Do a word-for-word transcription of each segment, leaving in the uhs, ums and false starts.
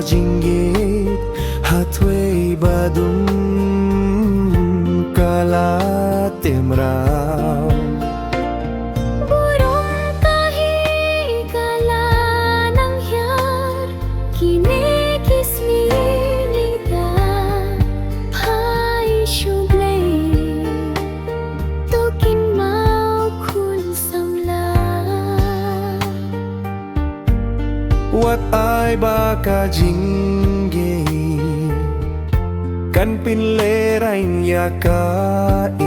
Jingïeit ha thwei ba dum ka la tim raw. Burom ka hi ka la nang hiar, kine ki sngi ni da phai shu Blei, to kin mawkhun samla. Wat ai ba ka jingïeit kan pynlehrain ïa ka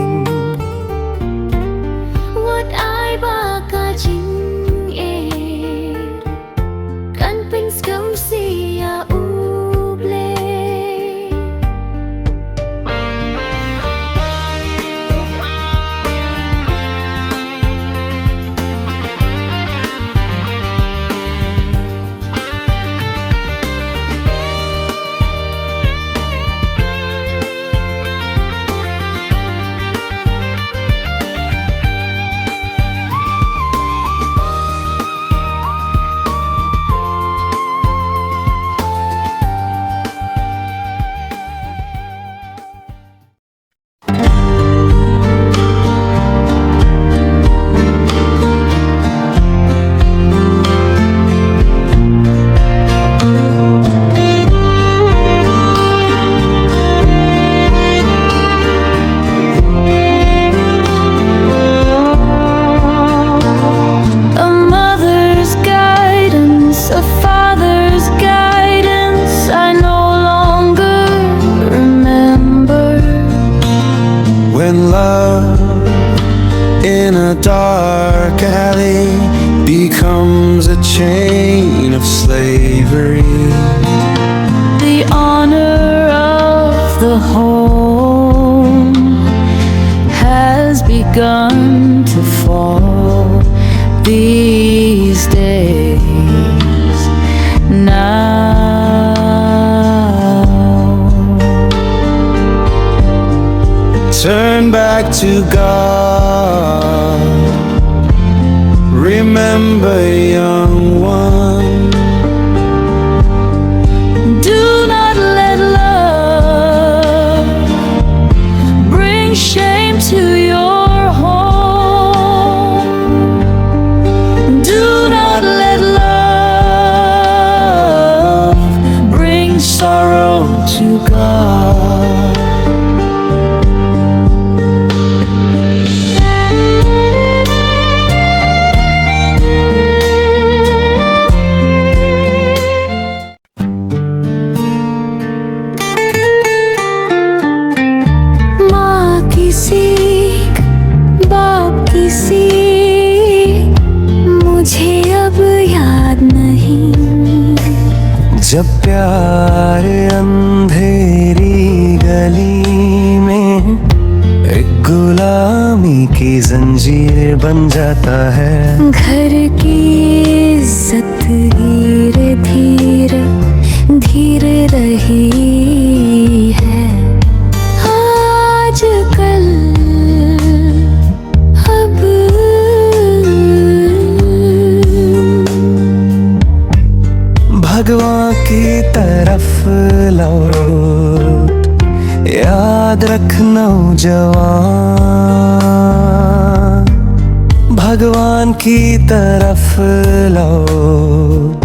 im. Wat ai ba ka jingïeit kan pynskhem ïa U Blei. A mother's guidance, a father's guidance, I no longer remember. When love in a dark alley becomes a chain of slavery, the honor of the home has begun to fall these days. Now turn back to God. Remember, young one, do not let love bring shame to your home. Do not let love bring sorrow to God. माँ की सीख, बाप की सीख, मुझे अब याद नहीं। जब प्यार अंधेरी गली में एक गुलामी की जंजीर बन जाता है। घर की इज्जत धीरे धीरे धीरे रही है आजकल। अब भगवान की तरफ लौट, याद रख नौजवान, भगवान की तरफ लौट,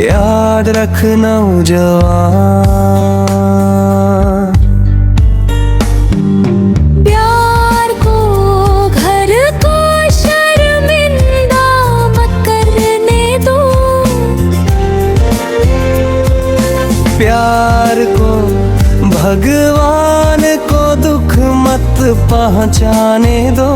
याद रख नौजवान। प्यार को, घर को शर्मिंदा मत करने दो। प्यार को, भगवान को दुख मत पहुंचाने दो।